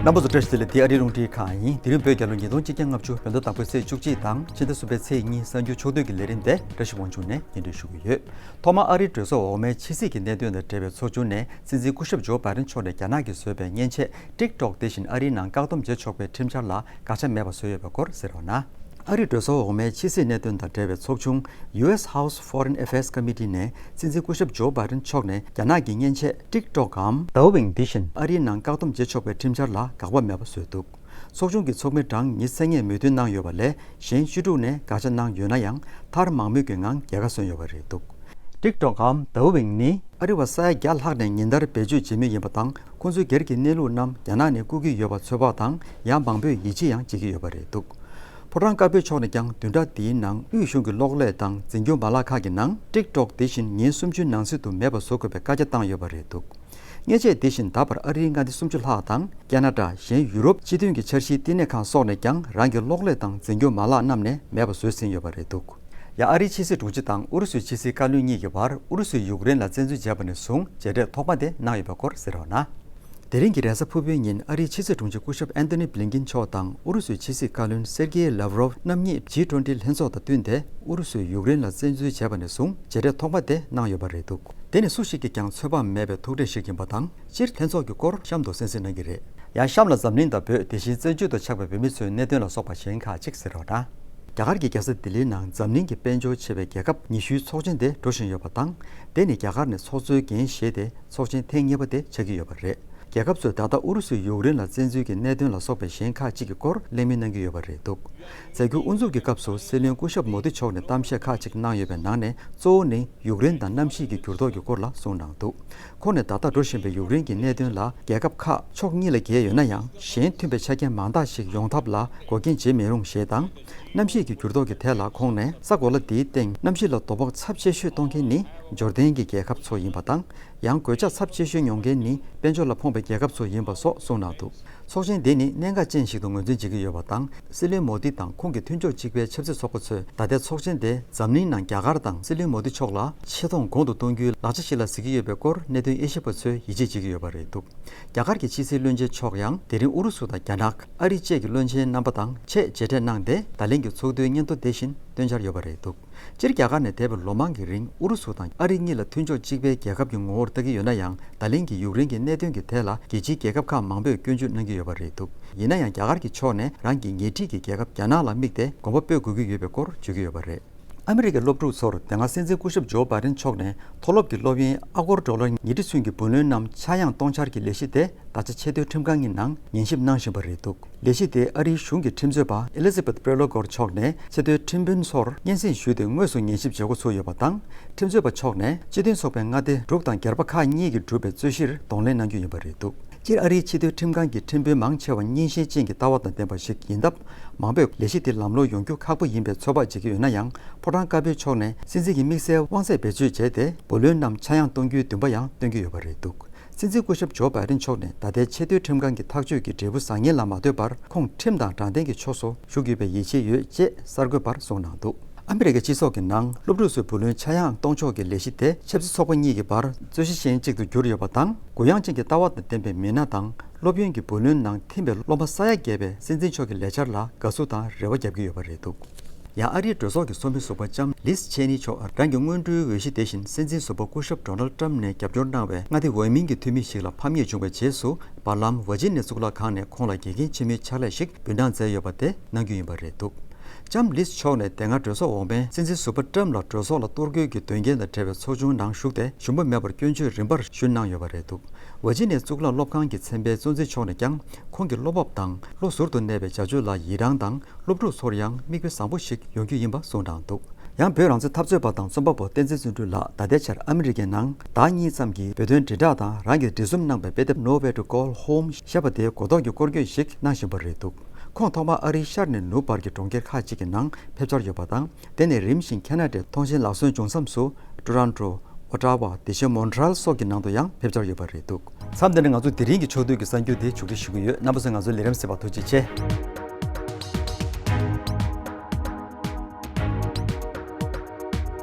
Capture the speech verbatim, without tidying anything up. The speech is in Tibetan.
རྣམ་པ་ཚོ་བཀྲ་ཤིས་བདེ་ལེགས། འདི་ཨ་རིའི་རླུང་འཕྲིན་ཁང་ཡིན། དེ་རིང་བོད་རྒྱལ་ལོ་ཉིས་སྟོང་གཅིག་བརྒྱ་ལྔ་བཅུ་བོད་ཟླ་དང་པོའི་ཚེས་བཅུ་གཅིག་དང་ཕྱི་ཟླ་གསུམ་པའི་ཚེས་གཉིས་གསར་འགྱུར་ཕྱོགས་བསྡུས་ཀྱི་ལས་རིམ་དེ་བཀྲ་ཤིས་དབང་ཕྱུག་ནས་སྙན་སྒྲོན་ཞུ་གི་ཡོད། ཐོག་མར་ཨ་རིའི་གྲོས་ཚོགས་འོག་མའི་ཕྱི་སྲིད་ཀྱི་གནད་དོན་དང་འབྲེལ་བའི་ཚོགས་ཆུང་ནས་སྲིད་འཛིན་སྐུ་ཞབས་ཇོ་བྷའི་ཌེན་མཆོག་ནས་རྒྱ་ནག་གིས་བཟོས་པའི་མཉེན་ཆས་ཊིག་ཊོག་དེ་བཞིན་ཨ་རིའི་ནང་བཀག་སྡོམ་བྱེད་ཆོག་པའི་ཁྲིམས་འཆར་ལ་དགག་བྱ་མེད་པ་བཟོས་ཡོད་པའི་སྐོར་གསན་རོགས་གནང་། ཨ་རིའི་གྲོས་ཚོགས་འོག་མའི་ཕྱི་སྲིད་གནད་དོན་དང་འབྲེལ་བའི་ཚོགས་ཆུང་ཡུ་ཨེས་House Foreign Affairs Committee ནས་སྲིད་འཛིན་སྐུ་ཞབས་ཇོ་བྷའི་ཌེན་མཆོག་ནས་རྒྱ་ནག་གི་མཉེན་ཆས་ཊིག་ཊོག་གམ་ཌའོ་ཝིང་དེ་བཞིན་ཨ་རིའི་ནང་བཀག་སྡོམ་བྱེད་ཆོག་པའི་ཁྲིམས་འཆར་ལ་དགག་པ་མེད་པ་བཟོས་འདུག། ཚོགས་ཆུང་གི་ཚོགས་མི་གྲངས་ཉི་ཤུ་ནས་མོས་མཐུན་གནང་ཡོད་པ་ལས་གཞན་བཅུ་དྲུག་ནས་དགག་བྱ་གནང་ཡོད་ན་ཡང་མཐར་མང་མོས་ཀྱི་ངང་རྒྱལ་ཁ་སོན་ཡོད་པ་རེད་འདུག། ཊིག་ཊོག་གམ་ཌའོ་ཝིང་ནི་ཨ་རི་བ་ས་ཡ་བརྒྱ་ལྷག་ནས་ཉིན་ལྟར་བེད་སྤྱོད་བྱེད་མུས་ཡིན་པ་དང་། ཁོང་ཚོའི་སྒེར་གྱི་གནས་ལུགས་རྣམས་རྒྱ་ནག་ནས་བརྐུ་གི་ཡོད་པ་ཚོད་དཔག་དང་། ཡང་མང་པོས་ཡིད་ཆེས་ཡང་བྱེད་ཀྱི་ཡོད་པ་རེད་འདུག། ཕོ་བྲང་དཀར་པོའི་ཕྱོགས་ནས་ཀྱང་བདུན་ཕྲག་འདིའི་ནང་དབུས་གཞུང་གི་གློག་ཀླད་དང་འཛིན་སྐྱོང་མ་ལག་ཁག་གི་ནང་ཊིག་ཊོག་དེ་བཞིན་ཉིན་སུམ་ཅུའི་ནང་ཚུད་དུ་མེད་པ་བཟོ་དགོས་པའི་བཀའ་རྒྱ་བཏང་ཡོད་པ་རེད་འདུག། མཉེན་ཆས་དེ་བཞིན་ད་བར་ཨ་རིའི་མངའ་སྡེ་སུམ་ཅུ་ལྷག་དང་། ཁེ་ན་ཌ། གཞན་ཡུ་རོབ་སྤྱི་མཐུན་གྱི་འཆར་གཞིའི་བསྟི་གནས་ཁང་སོགས་ནས་ཀྱང་རང་གི་གློག་ཀླད་དང་འཛིན་སྐྱོང་མ་ལག་རྣམས་ནས་མེད་པ་བཟོས་ཟིན་ཡོད་པ་རེད་འདུག། ཡང་ཨ་རིའི་ཕྱི་སྲིད་དྲུང་ཆེ་དང་ཨུ་རུ་སུའི་ཕྱི་སྲིད་བཀའ་བློན་གཉིས་ཀྱི་བར་ཨུ་རུ་སུས་ཡུཀ་རེན་ལ་བཙན་འཛུལ་བྱས་པ་ནས་བཟུང་མཇལ་འཕྲད་ཐོག་མ་དེ་གནང་ཡོད་པའི་སྐོར་གསན་རོགས་གནང་། དེ་རིང་གི་རེས་གཟའ་ཕུར་བུའི་ཉིན་ཨ་རིའི་ཕྱི་སྲིད་དྲུང་ཆེ་སྐུ་ཞབས་ཨན་ཐོ་ནི་བྷི་ལིན་ཀིན་མཆོག་དང་ཨུ་རུ་སུའི་ཕྱི་སྲིད་བཀའ་བློན་སེར་ཀེ་ལབ་རོབ་རྣམ་གཉིས་ཇི་ཊུ་ཝེན་ཊི་ལྷན་ཚོགས་དང་བསྟུན་ཏེ་ཨུ་རུ་སུས་ཡུཀ་རེན་ལ་བཙན་འཛུལ་བྱས་པ་ནས་བཟུང་མཇལ་འཕྲད་ཐོག་མ་དེ་གནང་ཡོད་པ་རེད་འདུག། དེ་ནི་སུ་ཞིག་གིས་ཀྱང་ཚོད་དཔག་མེད་པའི་ཐུག་འཕྲད་ཞིག་ཡིན་པ་དང་། སྤྱིར་ལྷན་ཚོགས་ཀྱི་སྐོར་གཤམ་དུ་གསན་གཟིགས་གནང་གི་རེད། ཡང་གཤམ་ལ་འཛམ་གླིང་དང་བོད། དེ་བཞིན་བཙན་བྱོལ་དུ་ཆགས་པའི་བོད་མི་ཚོའི་གནད་དོན་ལ་སོགས་པ་གཞན་ཁག་ཅིག་གསན་རོགས་གནང་། རྒྱ་གར་གྱི་རྒྱལ་ས་ལྡི་ལིའི་ནང་འཛམ་གླིང་གི་དཔལ་འབྱོར་ཆེ་བའི་རྒྱལ་ཁབ་ཉི་ཤུའི་ཚོགས་ཆེན་དེ་འགྲོ་བཞིན་ཡོད་པ་དང་། དེ་ནི་རྒྱ་གར་ནས་ཚོགས་གཙོའི་འགན་བཞེས་ཏེ་ཚོགས་ཆེན་ཐེངས་གཉིས་པ་དེ་ཆགས་ཀྱི་ཡོད་པ་རེད། རྒྱལ་ཁབ་ཚོས་ད་ལྟ་ཨུ་རུ་སུས་ཡུཀ་རེན་ལ་བཙན་འཛུལ་གྱི་གནད་དོན་ལ་སོགས་པའི་གཞན་ཁག་ཅིག་གི་སྐོར་གླེང་མོལ་གནང་གི་ཡོད་པ་རེད་འདུག། རྫ་འགྱུར་དབུ་འཛུགས་ཀྱི་སྐབས་སུ་སྲིད་བློན་སྐུ་ཞབས་མོ་དི་མཆོག་ནས་གཏམ་བཤད་ཁག་ཅིག་གནང་ཡོད་པའི་ནང་ནས་གཙོ་བོ་ནི་ཡུཀ་རེན་དང་གནམ་གཤིས་ཀྱི་འགྱུར་ལྡོག་གི་སྐོར་ལ་གསུངས་གནང་འདུག། ཁོང་ནས་ད་ལྟ་འགྲོ་བཞིན་པའི་ཡུཀ་རེན་གྱི་གནད་དོན་ལ་རྒྱལ་ཁབ་ཁག་ཕྱོགས་གཉིས་ལ་གྱེས་ཡོད་ན་ཡང་། གཞན་མཐུན་པའི་ཆ་རྐྱེན་མང་དག་ཞིག་ཡོང་ཐབས་ལ་འགོག་རྐྱེན་བྱེད་མི་རུང་ཞེས་དང་། གནམ་གཤིས་ཀྱི་འགྱུར་ལྡོག་གི་ཐད་ལ་ཁོང་ནས་ས་གོ་ལ་འདིའི་སྟེང་གནམ་གཤིས་ལ་དོ་ཕོག་ཚབས་ཆེ་ཤོས་གཏོང་མཁན་ནི་འབྱོར་ལྡན་གྱི་རྒྱལ་ཁབ་ཚོ་ཡིན་པ་དང་། ཡང་གོད་ཆག་ཚབས་ཆེ་ཤོས་མྱོང་མཁན་ནི་དཔལ་འབྱོར་ལ་ཕོངས་པའི་རྒྱལ་ཁབ་ཚོ་ཡིན་པ་སོགས་གསུངས་གནང་འདུག། ཚོགས་ཆེན་འདི་ནི་གནད་འགག་ཅན་ཞིག་ཏུ་ངོས་འཛིན་བྱེད་ཀྱི་ཡོད་པ་དང་། སྲིད་བློན་མོ་དི་དང་ཁོང་གི་མཐུན་ཕྱོགས་གཅིག་པའི་ཆབ་སྲིད་ཚོགས་པ་ཚོས་ད་ལྟའི་ཚོགས་ཆེན་དེ་འཛམ་གླིང་ནང་རྒྱ་གར་དང་སྲིད་བློན་མོ་དི་མཆོག་ལ་ཆེ་མཐོང་གོང་དུ་གཏོང་རྒྱུའི་ལག་ཆ་ཞིག་ལ་གཟིགས་ཀྱི་ཡོད་པའི་སྐོར་གནད་དོན་དབྱེ་ཞིབ་པ་ཚོས་ཡིད་ཆེས་བྱེད་ཀྱི་ཡོད་པ་རེད་འདུག། རྒྱ་གར་གྱི་ཕྱི་སྲིད་བློན་ཆེན་མཆོག་ཡང་དེ་རིང་ཨུ་རུ་སུ་དང་རྒྱ་ནག་ཨ་རི་བཅས་ཀྱི་བློན་ཆེན་རྣམ་པ་དང་ཆེད་མཇལ་འཕྲད་གནང་སྟེ། ད་ལན་གྱི་ཚོགས་འདུའི་སྙན་ཐོ་དེ་བཞིན་བཏོན་འཆར་ཡོད་པ་རེད་འདུག། སྤྱིར་རྒྱ་གར་ནས་འདས་པའི་ལོ་མང་གི་རིང་ཨུ་རུ་སུ་དང་ཨ་རི་གཉིས་ལ་མཐུན་ཕྱོགས་གཅིག་པའི་རྒྱལ་ཁབ་ཀྱི་ངོ་བོར་ལྟ་གི་ཡོད་ན་ཡང་། ད་ལན་གྱི་ཡུཀ་རེན་གྱི་གནད་དོན་གྱི་ཐད་ལ་རྒྱལ་སྤྱིའི་རྒྱལ་ཁབ་ཁག་མང་པོས་སྐྱོན་བརྗོད་གནང་གི་ཡོད་པ་རེད་འདུག། ཡིན་ན་ཡང་རྒྱ་གར་གྱི་ཕྱོགས་ནས་རང་གི་ཉེ་འཁྲིས་ཀྱི་རྒྱལ་ཁབ་རྒྱ་ནག་ལ་དམིགས་ཏེ་དགོངས་པ་སྤོ་དགོས་ཀྱི་ཡོད་པའི་སྐོར་བརྗོད་ཀྱི་ཡོད་པ་རེད། ཨ་མི་རི་ཀའི་སློབ་ཕྲུག་ཚོར་དེ་སྔ་སྲིད་འཛིན་སྐུ་ཞབས་ཇོ་བྷའི་ཌེན་མཆོག་ནས་མཐོ་སློབ་ཀྱི་སློབ་ཡོན་ཨ་སྒོར་ཌོ་ལར་ཉིས་ཁྲི་ཚུན་གྱི་བུ་ལོན་རྣམས་ཆག་ཡང་གཏོང་འཆར་གྱི་ལས་གཞི་དེ་ད་ཆ་ཆེས་མཐོའི་ཁྲིམས་ཁང་གི་ནང་ཉན་ཞིབ་གནང་བཞིན་པ་རེད་འདུག། ལས་གཞི་དེ་ཨ་རིའི་གཞུང་གི་ཁྲིམས་རྩོད་པ་ཨེ་ལི་ཛ་བྷེཐ་པྲེ་ལོ་གོར་མཆོག་ནས་ཆེས་མཐོའི་ཁྲིམས་དཔོན་ཚོར་སྙན་སེང་ཞུས་ཏེ་དངོས་སུ་ཉན་ཞིབ་བྱེད་འགོ་ཚུགས་ཡོད་པ་དང་། ཁྲིམས་རྩོད་པ་མཆོག་ནས་སྤྱི་མཐུན་ཚོགས་པའི་མངའ་སྡེ་དྲུག་དང་སྒེར་པ་ཁག་གཉིས་ཀྱིས་གྲུབ་པའི་རྩོད་གཞིར་གདོང་ལེན་གནང་རྒྱུ་ཡིན་པ་རེད་འདུག། སྤྱིར་ཨ་རིའི་ཕྱི་སྡོད་ཁྲིམས་ཁང་གི་ཁྲིམས་དཔོན་མང་ཆེ་བ་རྙིང་ཞེན་ཅན་གྱི་ལྟ་བ་དང་ལྡན་པ་ཞིག་ཡིན་སྟབས། མང་པོས་ལས་གཞི་དེ་ལམ་ལྷོང་ཡོང་རྒྱུ་ཁག་པོ་ཡིན་པའི་ཚོད་དཔག་བྱེད་ཀྱི་ཡོད་ན་ཡང་། ཕོ་བྲང་དཀར་པོའི་ཕྱོགས་ནས་སྲིད་འཛིན་གྱི་དམིགས་བསལ་དབང་ཚད་བེད་སྤྱོད་བྱས་ཏེ། བུ་ལོན་རྣམས་ཆག་ཡང་གཏོང་རྒྱུའི་འདུན་པ་ཡང་བཏོན་གྱི་ཡོད་པ་རེད་འདུག། སྲིད་འཛིན་སྐུ་ཞབས་ཇོ་བྷའི་ཌེན་མཆོག་ནས་ད་ལྟའི་ཆེས་མཐོའི་ཁྲིམས་ཁང་གི་ཐག་གཅོད་ཀྱི་འབྲས་བུ་བཟང་ངན་ལ་མ་ལྟོས་པར། ཁོང་ཁྲིམས་དང་དྲང་བདེན་གྱི་ཕྱོགས་སུ་ཞུགས་ཡོད་པའི་ཡིད་ཆེས་ཡོད་ཅེས་གསར་འགོད་པར་གསུངས་གནང་འདུག། ཨ་མི་རི་ཀའི་སྤྱི་ཚོགས་ཀྱི་ནང་སློབ་ཕྲུག་ཚོའི་བུ་ལོན་ཆག་ཡང་གཏོང་ཕྱོགས་ཀྱི་ལས་གཞི་དེ། ཆབ་སྲིད་ཚོགས་པ་གཉིས་ཀྱི་བར་རྩོད་གཞི་གཞན་གཅིག་ཏུ་གྱུར་ཡོད་པ་དང་། གུ་ཡངས་ཅན་གྱི་ལྟ་བ་དང་ལྡན་པའི་མི་སྣ་དང་། སློབ་ཡོན་གྱི་བུ་ལོན་ནང་ཐིམ་པའི་སློབ་མ་ས་ཡ་བརྒལ་བས་སྲིད་འཛིན་མཆོག་གི་ལས་འཆར་ལ་དགའ་བསུ་དང་རེ་བ་བརྒྱབ་ཀྱི་ཡོད་པ་རེད་འདུག། ཡང་ཨ་རིའི་གྲོས་ཚོགས་ཀྱི་ཚོགས་མི་ཟུར་པ་ལྕམ་ལིས་ཆེ་ནི་མཆོག་རང་གི་སྔོན་འགྲོའི་འོས་གཞི་དེ་བཞིན་སྲིད་འཛིན་ཟུར་པ་སྐུ་ཞབས་ཌོ་ནལ་ཊམ་ནས་རྒྱབ་སྐྱོར་གནང་བའི་མངའ་སྡེ་འོས་མིན་གྱི་འཐུས་མི་ཞིག་ལ་ཕམ་ཉེས་བྱུང་བའི་རྗེས་སུ། བར་ལམ་ཝར་ཇི་ནི་ཡ་གཙུག་ལག་ཁང་ནས་ཁོང་ལ་དགེ་རྒན་ཆེན་མོའི་ཕྱག་ལས་ཤིག་འབུལ་གནང་མཛད་ཡོད་པ་དེ་གནང་རྒྱུ་ཡིན་པ་རེད་འདུག། ལྕམ་ལིས་མཆོག་ནས་དེ་སྔ་གྲོས་ཚོགས་འོག་མའི་སྲིད་འཛིན་ཟུར་པ་ཊམ་ལ་གྲོས་ཚོགས་ལ་གཏོར་རྒོལ་གྱི་དོན་རྐྱེན་དང་འབྲེལ་བའི་ཚོགས་ཆུང་ནང་ཞུགས་ཏེ། ཞུམ་པ་མེད་པར་སྐྱོན་བརྗོད་རིམ་པར་ཞུས་གནང་ཡོད་པ་རེད་འདུག། ཝར་ཇི་ནི་ཡ་གཙུག་ལག་སློབ་ཁང་གི་མཚན་པའི་གཙོ་འཛིན་མཆོག་ནས་ཀྱང་། ཁོང་གི་བློ་སྤོབས་དང་བློ་ཟུར་དུ་གནས་པའི་བྱ་སྤྱོད་ལ་ཡི་རངས་དང་། སློབ་ཕྲུག་ཚོར་ཡང་མིག་དཔེ་བཟང་པོ་ཞིག་ཡོང་རྒྱུ་ཡིན་པ་གསུངས་གནང་འདུག། ཡང་བོད་རང་བཙན་འཐབ་རྩོད་པ་དང་རྩོམ་པ་པོ་བསྟན་འཛིན་བརྩོན་འགྲུས་ལགས་ད་ལྟའི་ཆར་ཨ་མི་རི་ཀའི་ནང་ཟླ་གཉིས་ཙམ་གྱི་བོད་དོན་དྲིལ་བསྒྲགས་དང་རང་གིས་འབྲི་རྩོམ་གནང་བའི་དཔེ་དེབ་No Way to Call Home ཞེས་པ་དེའི་གོ་རྟོགས་ཀྱི་སྐོར་སྐྱོད་ཞིག་གནང་བཞིན་པ་རེད་འདུག། ཁོང་ཐོག་མར་ཨ་རིའི་ཤར་ནས་ནུབ་བར་གྱི་གྲོང་ཁྱེར་ཁག་ཅིག་གི་ནང་ཕེབས་འཆར་ཡོད་པ་དང་། དེ་ནས་རིམ་བཞིན་ཁེ་ན་ཌའི་ཐོངས་མཆན་ལག་སོན་བྱུང་མཚམས་སུ། ཊོ་རོན་ཊོ། ཨོ་ཊ་ཝ། དེ་བཞིན་མོན་ཊི་རེལ་སོགས་ཀྱི་ནང་དུ་ཡང་ཕེབས་འཆར་ཡོད་པ་རེད་འདུག། མཚམས་འདི་ནས་ང་ཚོ་དེ་རིང་གི་ཕྱོགས་བསྡུས་ཀྱི་གསར་འགྱུར་དེ་མཇུག་སྒྲིལ་ཞུ་གི་ཡོད། རྣམ་པ་ཚོས་ང་ཚོའི་ལས་རིམ་གསན་པར་ཐུགས་རྗེ་ཆེ།